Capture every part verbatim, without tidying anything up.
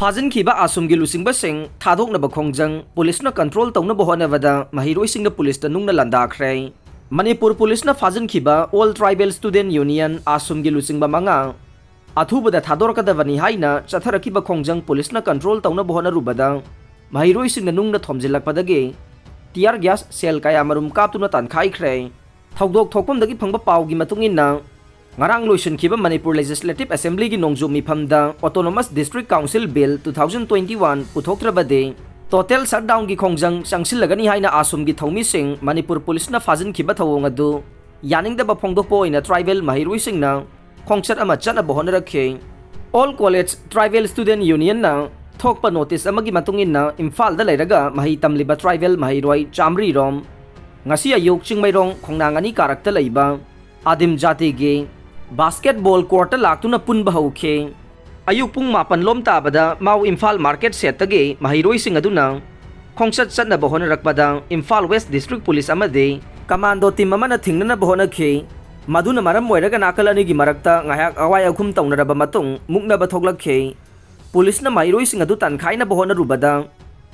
ꯐꯥꯖꯤꯟꯈꯤꯕ ꯑꯥꯁꯨꯝꯒꯤ ꯂꯨꯆꯤꯡꯕꯁꯤꯡ ꯊꯥꯗꯣꯛꯅꯕ ꯈꯣꯡꯖꯪ ꯄꯨꯂꯤꯁꯅ ꯀꯟꯇ꯭ꯔꯣꯜ ꯇꯧꯅꯕ ꯍꯣꯠꯅꯕꯗ ꯃꯍꯩꯔꯣꯏꯁꯤꯡꯅ ꯄꯨꯂꯤꯁꯇ ꯅꯨꯡꯅ ꯂꯥꯟꯗꯥꯈ꯭ꯔꯦ꯫ ꯃꯅꯤꯄꯨꯔ ꯄꯨꯂꯤꯁꯅ ꯐꯥꯖꯤꯟꯈꯤꯕ All Tribal Student Union ꯑꯥꯁꯨꯝꯒꯤ ꯂꯨꯆꯤꯡꯕ ꯃꯉꯥ ꯑꯊꯨꯕꯗ ꯊꯥꯗꯣꯔꯛꯀꯗꯕꯅꯤ ꯍꯥꯏꯅ ꯆꯠꯊꯔꯛꯈꯤꯕ ꯈꯣꯡꯖꯪ ꯄꯨꯂꯤꯁꯅ ꯀꯟꯇ꯭ꯔꯣꯜ ꯇꯧꯅꯕ ꯍꯣꯠꯅꯔꯨꯕꯗ ꯃꯍꯩꯔꯣꯏꯁꯤꯡꯅ ꯅꯨꯡꯅ ꯊꯣꯝꯖꯤꯜꯂꯛꯄꯗꯒꯤ tear gas shell ꯀꯌꯥ ꯃꯔꯨꯝ ꯀꯥꯞꯇꯨꯅ ꯇꯥꯟꯈꯥꯏꯈ꯭ꯔꯦ꯫ ꯊꯧꯗꯣꯛ ꯊꯣꯛꯐꯝꯗꯒꯤ ꯐꯪꯕ ꯄꯥꯎꯒꯤ ꯃꯇꯨꯡ ꯏꯟꯅ, ꯉꯔꯥꯡ ꯂꯣꯏꯁꯤꯟꯈꯤꯕ ꯃꯅꯤꯄꯨꯔ Legislative Assemblyꯒꯤ ꯅꯣꯡꯖꯨ ꯃꯤꯐꯝꯗ Autonomous District Council Bill two thousand twenty one ꯄꯨꯊꯣꯛꯇ꯭ꯔꯕꯗꯤ total shutdownꯒꯤ ꯈꯣꯡꯖꯪ ꯆꯪꯁꯤꯜꯂꯒꯅꯤ ꯍꯥꯏꯅ ꯑꯥꯁꯨꯝꯒꯤ ꯊꯧꯃꯤꯁꯤꯡ ꯃꯅꯤꯄꯨꯔ ꯄꯨꯂꯤꯁꯅ ꯐꯥꯖꯤꯟꯈꯤꯕ ꯊꯧꯑꯣꯡ ꯑꯗꯨ ꯌꯥꯅꯤꯡꯗꯕ ꯐꯣꯡꯗꯣꯛꯄ ꯑꯣꯏꯅ tribal ꯃꯍꯩꯔꯣꯏꯁꯤꯡꯅ ꯈꯣꯡꯆꯠ ꯑꯃ ꯆꯠꯅꯕ ꯍꯣꯠꯅꯔꯛꯈꯤ꯫ All College Tribal Student Unionꯅ ꯊꯣꯛꯄ ꯅꯣꯇꯤꯁ ꯑꯃꯒꯤ ꯃꯇꯨꯡ ꯏꯟꯅ, ꯏꯝꯐꯥꯜꯗ ꯂꯩꯔꯒ ꯃꯍꯩ ꯇꯝꯂꯤꯕ tribal ꯃꯍꯩꯔꯣꯏ ꯆꯥꯃꯔꯤ ꯔꯣꯝ ꯉꯁꯤ ꯑꯌꯨꯛ ꯆꯤꯡꯃꯩꯔꯣꯡ ꯈꯣꯡꯅꯥꯡ ꯑꯅꯤ ꯀꯥꯔꯛꯇ ꯂꯩꯕ ꯑꯥꯗꯤꯝ ꯖꯥꯇꯤꯒꯤ basketball courtꯇ ꯂꯥꯛꯇꯨꯅ ꯄꯨꯟꯕ ꯍꯧꯈꯤ꯫ ꯑꯌꯨꯛ ꯄꯨꯡ ꯃꯥꯄꯟ ꯂꯣꯝ ꯇꯥꯕꯗ ꯃꯥꯎ ꯏꯝꯐꯥꯜ market setꯇꯒꯤ ꯃꯍꯩꯔꯣꯏꯁꯤꯡ ꯑꯗꯨꯅ ꯈꯣꯡꯆꯠ ꯆꯠꯅꯕ ꯍꯣꯠꯅꯔꯛꯄꯗ ꯏꯝꯐꯥꯜ West District Police ꯑꯃꯗꯤ commando team ꯑꯃꯅ ꯊꯤꯡꯅꯅꯕ ꯍꯣꯠꯅꯈꯤ꯫ ꯃꯗꯨꯅ ꯃꯔꯝ ꯑꯣꯏꯔꯒ ꯅꯥꯀꯜ ꯑꯅꯤꯒꯤ ꯃꯔꯛꯇ ꯉꯥꯏꯍꯥꯛ ꯑꯋꯥꯏ ꯑꯈꯨꯝ ꯇꯧꯅꯔꯕ ꯃꯇꯨꯡ ꯃꯨꯛꯅꯕ ꯊꯣꯛꯂꯛꯈꯤ꯫ ꯄꯨꯂꯤꯁꯅ ꯃꯍꯩꯔꯣꯏꯁꯤꯡ ꯑꯗꯨ ꯇꯥꯟꯈꯥꯏꯅꯕ ꯍꯣꯠꯅꯔꯨꯕꯗ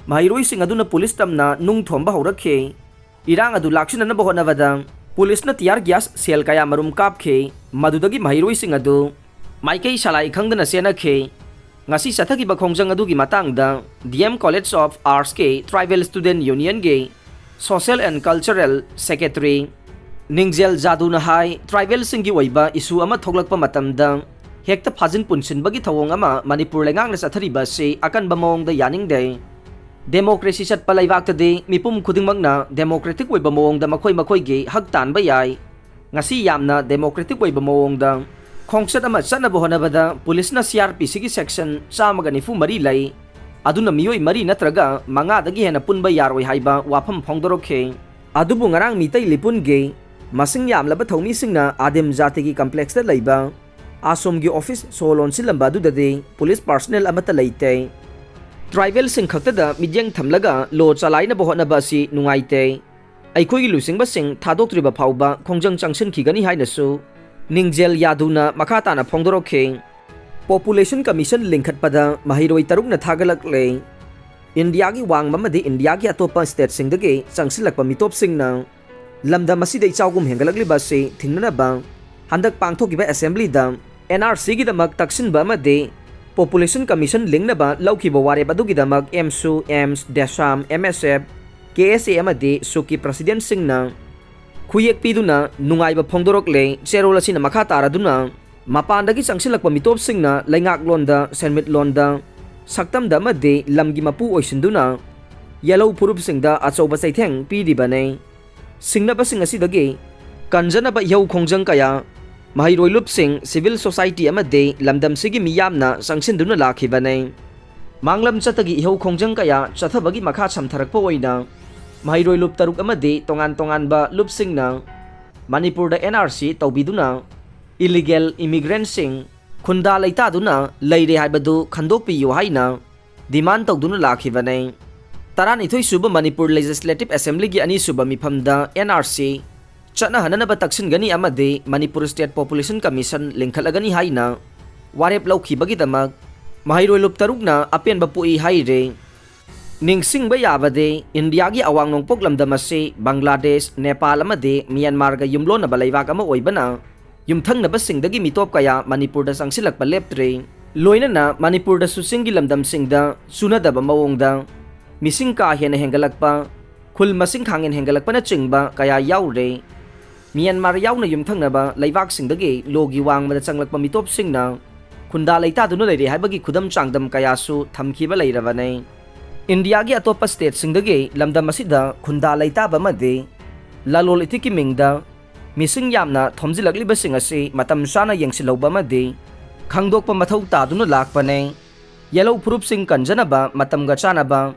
ꯃꯍꯩꯔꯣꯏꯁꯤꯡ ꯑꯗꯨꯅ ꯄꯨꯂꯤꯁ ꯇꯝꯅ ꯅꯨꯡ ꯊꯣꯝꯕ ꯍꯧꯔꯛꯈꯤ꯫ ꯏꯔꯥꯡ ꯑꯗꯨ ꯂꯥꯛꯁꯤꯟꯅꯅꯕ ꯍꯣꯠꯅꯕꯗ ꯄꯨꯂꯤꯁꯅ tear gas shell ꯀꯌꯥ ꯃꯔꯨꯝ ꯀꯥꯞꯈꯤ꯫ ꯃꯗꯨꯗꯒꯤ ꯃꯍꯩꯔꯣꯏꯁꯤꯡ ꯑꯗꯨ ꯃꯥꯏꯀꯩ ꯁꯂꯥꯏ ꯈꯪꯗꯅ ꯆꯦꯟꯅꯈꯤ꯫ ꯉꯁꯤ ꯆꯠꯊꯈꯤꯕ ꯈꯣꯡꯖꯪ ꯑꯗꯨꯒꯤ ꯃꯇꯥꯡꯗ D M College of Artsꯀꯤ Tribal Student Unionꯒꯤ Social and Cultural Secretary ꯅꯤꯡꯖꯦꯜ ꯖꯥꯗꯨꯅ high, tribal ꯁꯤꯡꯒꯤ ꯑꯣꯏꯕ issue ꯑꯃ ꯊꯣꯛꯂꯛꯄ ꯃꯇꯝꯗ ꯍꯦꯛꯇ ꯐꯥꯖꯤꯟ ꯄꯨꯟꯁꯤꯟꯕꯒꯤ ꯊꯧꯑꯣꯡ ꯑꯃ ꯃꯅꯤꯄꯨꯔ ꯂꯩꯉꯥꯛꯅ ꯆꯠꯊꯔꯤꯕ ꯑꯁꯤ ꯑꯀꯟꯕ ꯃꯑꯣꯡꯗ ꯌꯥꯅꯤꯡꯗꯦ꯫ Democracy ꯆꯠꯄ ꯂꯩꯕꯥꯛꯇꯗꯤ ꯃꯤꯄꯨꯝ ꯈꯨꯗꯤꯡꯃꯛꯅ democratic ꯑꯣꯏꯕ ꯃꯑꯣꯡꯗ ꯃꯈꯣꯏ ꯃꯈꯣꯏꯒꯤ ꯍꯛ ꯇꯥꯟꯕ ꯌꯥꯏ꯫ ꯉꯁꯤ ꯌꯥꯝꯅ democratic ꯑꯣꯏꯕ ꯃꯑꯣꯡꯗ ꯈꯣꯡꯆꯠ ꯑꯃ ꯆꯠꯅꯕ ꯍꯣꯠꯅꯕꯗ ꯄꯨꯂꯤꯁꯅ C R P Cꯒꯤ section ꯆꯥꯝꯃꯒ ꯅꯤꯐꯨ ꯃꯔꯤ ꯂꯩ꯫ ꯑꯗꯨꯅ ꯃꯤꯑꯣꯏ ꯃꯔꯤ ꯅꯠꯇ꯭ꯔꯒ ꯃꯉꯥꯗꯒꯤ ꯍꯦꯟꯅ ꯄꯨꯟꯕ ꯌꯥꯔꯣꯏ ꯍꯥꯏꯕ ꯋꯥꯐꯝ ꯐꯣꯡꯗꯣꯔꯛꯈꯤ꯫ ꯑꯗꯨꯕꯨ ꯉꯔꯥꯡ ꯃꯤꯇꯩ ꯂꯤꯄꯨꯟꯒꯤ ꯃꯁꯤꯡ ꯌꯥꯝꯂꯕ ꯊꯧꯃꯤꯁꯤꯡꯅ ꯑꯥꯗꯤꯝ ꯖꯥꯇꯤꯒꯤ complexꯇ ꯂꯩꯕ ꯑꯥꯁꯣꯝꯒꯤ office ꯁꯣ ꯂꯣꯟꯁꯤꯜꯂꯝꯕ ꯑꯗꯨꯗꯗꯤ ꯄꯨꯂꯤꯁ personnel ꯑꯃꯠꯇ ꯂꯩꯇꯦ꯫ Tribalꯁꯤꯡ ꯈꯛꯇꯗ ꯃꯤꯠꯌꯦꯡ ꯊꯝꯂꯒ law ꯆꯂꯥꯏꯅꯕ ꯍꯣꯠꯅꯕ ꯑꯁꯤ ꯅꯨꯡꯉꯥꯏꯇꯦ꯫ ꯑꯩꯈꯣꯏꯒꯤ ꯂꯨꯆꯤꯡꯕꯁꯤꯡ ꯊꯥꯗꯣꯛꯇ꯭ꯔꯤꯕ ꯐꯥꯎꯕ ꯈꯣꯡꯖꯪ ꯆꯪꯁꯤꯟꯈꯤꯒꯅꯤ ꯍꯥꯏꯅꯁꯨ ꯅꯤꯡꯖꯦꯜ ꯌꯥꯗꯨꯅ ꯃꯈꯥ ꯇꯥꯅ ꯐꯣꯡꯗꯣꯔꯛꯈꯤ꯫ Population Commission ꯂꯤꯡꯈꯠꯄꯗ ꯃꯍꯩꯔꯣꯏ ꯇꯔꯨꯛꯅ ꯊꯥꯒꯠꯂꯛꯂꯦ꯫ ꯏꯟꯗꯤꯌꯥꯒꯤ ꯋꯥꯡꯃ ꯑꯃꯗꯤ ꯏꯟꯗꯤꯌꯥꯒꯤ ꯑꯇꯣꯞꯄ ꯁ꯭ꯇꯦꯠꯁꯤꯡꯗꯒꯤ ꯆꯪꯁꯤꯜꯂꯛꯄ ꯃꯤꯇꯣꯞꯁꯤꯡꯅ ꯂꯝꯗꯝ ꯑꯁꯤꯗ ꯏꯆꯥꯎꯒꯨꯝ ꯍꯦꯟꯒꯠꯂꯛꯂꯤꯕ ꯑꯁꯤ ꯊꯤꯡꯅꯅꯕ ꯍꯟꯗꯛ ꯄꯥꯡꯊꯣꯛꯈꯤꯕ ꯑꯦꯁꯦꯝꯕ꯭ꯂꯤꯗ ꯑꯦꯟ ꯑꯥꯔ ꯁꯤꯒꯤꯗꯃꯛ ꯇꯛꯁꯤꯟꯕ ꯑꯃꯗꯤ Population Commission ꯂꯤꯡꯅꯕ ꯂꯧꯈꯤꯕ ꯋꯥꯔꯦꯞ ꯑꯗꯨꯒꯤꯗꯃꯛ ꯑꯦꯝꯁꯨ, ꯑꯦꯝꯁ, ꯗꯦꯁꯥꯝ, ꯑꯦꯝ ꯑꯦꯁ ꯑꯦꯐ, ꯀꯦ ꯑꯦꯁ ꯑꯦ ꯑꯃꯗꯤ ꯁꯨꯛꯀꯤ ꯄ꯭ꯔꯁꯤꯗꯦꯟꯠꯁꯤꯡꯅ ꯈꯨꯌꯦꯛ ꯄꯤꯗꯨꯅ ꯅꯨꯡꯉꯥꯏꯕ ꯐꯣꯡꯗꯣꯔꯛꯂꯦ꯫ ꯆꯦꯔꯣꯜ ꯑꯁꯤꯅ ꯃꯈꯥ ꯇꯥꯔꯗꯨꯅ ꯃꯄꯥꯟꯗꯒꯤ ꯆꯪꯁꯤꯜꯂꯛꯄ ꯃꯤꯇꯣꯞꯁꯤꯡꯅ ꯂꯩꯉꯥꯛꯂꯣꯟꯗ, ꯁꯦꯟꯃꯤꯠꯂꯣꯟꯗ, ꯁꯛꯇꯝꯗ ꯑꯃꯗꯤ ꯂꯝꯒꯤ ꯃꯄꯨ ꯑꯣꯏꯁꯤꯟꯗꯨꯅ ꯌꯦꯜꯍꯧ ꯐꯨꯔꯨꯞꯁꯤꯡꯗ ꯑꯆꯧꯕ ꯆꯩꯊꯦꯡ ꯄꯤꯔꯤꯕꯅꯤ꯫ ꯁꯤꯡꯅꯕꯁꯤꯡ ꯑꯁꯤꯗꯒꯤ ꯀꯟꯖꯅꯕ ꯏꯍꯧ ꯈꯣꯡꯖꯪ ꯀꯌꯥ, ꯃꯍꯩꯔꯣꯏ ꯂꯨꯞꯁꯤꯡ, ꯁꯤꯚꯤꯜ ꯁꯣꯁꯥꯏꯇꯤ ꯑꯃꯗꯤ ꯂꯝꯗꯝꯁꯤꯒꯤ ꯃꯤꯌꯥꯝꯅ ꯆꯪꯁꯤꯟꯗꯨꯅ ꯂꯥꯛꯈꯤꯕꯅꯤ꯫ ꯃꯥꯡꯂꯝ ꯆꯠꯇꯒꯤ ꯏꯍꯧ ꯈꯣꯡꯖꯪ ꯀꯌꯥ ꯆꯠꯊꯕꯒꯤ ꯃꯈꯥ ꯁꯝꯊꯔꯛꯄ ꯑꯣꯏꯅ ꯃꯍꯩꯔꯣꯏ ꯂꯨꯞ ꯇꯔꯨꯛ ꯑꯃꯗꯤ ꯇꯣꯉꯥꯟ ꯇꯣꯉꯥꯟꯕ ꯂꯨꯞꯁꯤꯡꯅ ꯃꯅꯤꯄꯨꯔꯗ ꯑꯦꯟ ꯑꯥꯔ ꯁꯤ ꯇꯧꯕꯤꯗꯨꯅ ꯏꯂꯤꯒꯦꯜ ꯏꯃꯤꯒ꯭ꯔꯦꯟꯠꯁꯤꯡ ꯈꯨꯟꯗꯥ ꯂꯩꯇꯥꯗꯨꯅ ꯂꯩꯔꯦ ꯍꯥꯏꯕꯗꯨ ꯈꯟꯗꯣꯛꯄꯤꯌꯨ ꯍꯥꯏꯅ ꯗꯤꯃꯥꯟ ꯇꯧꯗꯨꯅ ꯂꯥꯛꯈꯤꯕꯅꯤ꯫ ꯇꯔꯥꯅꯤꯊꯣꯏ ꯁꯨꯕ ꯃꯅꯤꯄꯨꯔ ꯂꯦꯖꯤꯁꯂꯦꯇꯤꯚ ꯑꯦꯁꯦꯝꯕ꯭ꯂꯤꯒꯤ ꯑꯅꯤꯁꯨꯕ ꯃꯤꯐꯝꯗ ꯑꯦꯟ ꯑꯥꯔ ꯁꯤ ꯆꯠꯅꯍꯟꯅꯅꯕ ꯇꯛꯁꯤꯟꯒꯅꯤ ꯑꯃꯗꯤ ꯃꯅꯤꯄꯨꯔ ꯁ꯭ꯇꯦꯠ ꯄꯣꯄꯨꯂꯦꯁꯟ ꯀꯃꯤꯁꯟ ꯂꯤꯡꯈꯠꯂꯒꯅꯤ ꯍꯥꯏꯅ ꯋꯥꯔꯦꯞ ꯂꯧꯈꯤꯕꯒꯤꯗꯃꯛ ꯃꯍꯩꯔꯣꯏ ꯂꯨꯞ ꯇꯔꯨꯛꯅ ꯑꯄꯦꯟꯕ ꯄꯣꯛꯏ ꯍꯥꯏꯔꯦ꯫ ꯅꯤꯡꯁꯤꯡꯕ ꯌꯥꯕꯗꯤ, ꯏꯟꯗꯤꯌꯥꯒꯤ ꯑꯋꯥꯡ ꯅꯣꯡꯄꯣꯛ ꯂꯝꯗꯝ ꯑꯁꯤ ꯕꯪꯒ꯭ꯂꯥꯗꯦꯁ, ꯅꯦꯄꯥꯜ ꯑꯃꯗꯤ ꯃ꯭ꯌꯥꯟꯃꯥꯔꯒ ꯌꯨꯝꯂꯣꯟꯅꯕ ꯂꯩꯕꯥꯛ ꯑꯃ ꯑꯣꯏꯕꯅ, ꯌꯨꯝꯊꯪꯅꯕꯁꯤꯡꯗꯒꯤ ꯃꯤꯇꯣꯞ ꯀꯌꯥ ꯃꯅꯤꯄꯨꯔꯗ ꯆꯪꯁꯤꯜꯂꯛꯄ ꯂꯦꯞꯇ꯭ꯔꯤ꯫ ꯂꯣꯏꯅꯅ ꯃꯅꯤꯄꯨꯔꯗꯁꯨ ꯆꯤꯡꯒꯤ ꯂꯝꯗꯝꯁꯤꯡꯗ ꯆꯨꯅꯗꯕ ꯃꯑꯣꯡꯗ ꯃꯤꯁꯤꯡ ꯀꯥ ꯍꯦꯟꯅ ꯍꯦꯟꯒꯠꯂꯛꯄ, ꯈꯨꯜ ꯃꯁꯤꯡ ꯈꯥꯡꯍꯦꯟ ꯍꯦꯟꯒꯠꯂꯛꯄꯅꯆꯤꯡꯕ ꯀꯌꯥ ꯌꯥꯎꯔꯦ꯫ ꯃ꯭ꯌꯥꯟꯃꯥꯔ ꯌꯥꯎꯅ ꯌꯨꯝꯊꯪꯅꯕ ꯂꯩꯕꯥꯛꯁꯤꯡꯗꯒꯤ ꯂꯣꯒꯤ ꯋꯥꯡꯃꯗ ꯆꯪꯂꯛꯄ ꯃꯤꯇꯣꯞꯁꯤꯡꯅ ꯈꯨꯟꯗꯥ ꯂꯩꯇꯥꯗꯨꯅ ꯂꯩꯔꯦ ꯍꯥꯏꯕꯒꯤ ꯈꯨꯗꯝ ꯆꯥꯡꯗꯝ ꯀꯌꯥꯁꯨ ꯊꯝꯈꯤꯕ ꯂꯩꯔꯕꯅꯤ꯫ ꯏꯟꯗꯤꯌꯥꯒꯤ ꯑꯇꯣꯞꯄ ꯁ꯭ꯇꯦꯠꯁꯤꯡꯗꯒꯤ ꯂꯝꯗꯝ ꯑꯁꯤꯗ ꯈꯨꯟꯗꯥ ꯂꯩꯇꯥꯕ ꯑꯃꯗꯤ ꯂꯂꯣꯜ ꯏꯇꯤꯛꯀꯤ ꯃꯤꯡꯗ ꯃꯤꯁꯤꯡ ꯌꯥꯝꯅ ꯊꯣꯝꯖꯤꯜꯂꯛꯂꯤꯕꯁꯤꯡ ꯑꯁꯤ ꯃꯇꯝ ꯆꯥꯅ ꯌꯦꯡꯁꯤꯜꯍꯧꯕ ꯑꯃꯗꯤ ꯈꯪꯗꯣꯛꯄ ꯃꯊꯧ ꯇꯥꯗꯨꯅ ꯂꯥꯛꯄꯅꯤ꯫ ꯌꯦꯜꯍꯧ ꯐꯨꯔꯨꯞꯁꯤꯡ ꯀꯟꯖꯅꯕ ꯃꯇꯝꯒ ꯆꯥꯅꯕ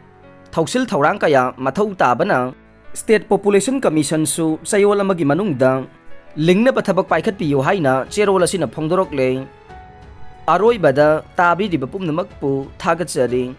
ꯊꯧꯁꯤꯜ ꯊꯧꯔꯥꯡ ꯀꯌꯥ ꯃꯊꯧ ꯇꯥꯕꯅ, ꯁ꯭ꯇꯦꯠ ꯄꯣꯄꯨꯂꯦꯁꯟ ꯀꯃꯤꯁꯟꯁꯨ ꯆꯌꯣꯜ ꯑꯃꯒꯤ ꯃꯅꯨꯡꯗ ꯂꯤꯡꯅꯕ ꯊꯕꯛ ꯄꯥꯏꯈꯠꯄꯤꯌꯨ ꯍꯥꯏꯅ ꯆꯦꯔꯣꯜ ꯑꯁꯤꯅ ꯐꯣꯡꯗꯣꯔꯛꯂꯦ꯫ ꯑꯔꯣꯏꯕꯗ ꯇꯥꯕꯤꯔꯤꯕ ꯄꯨꯝꯅꯃꯛꯄꯨ ꯊꯥꯒꯠꯆꯔꯤ꯫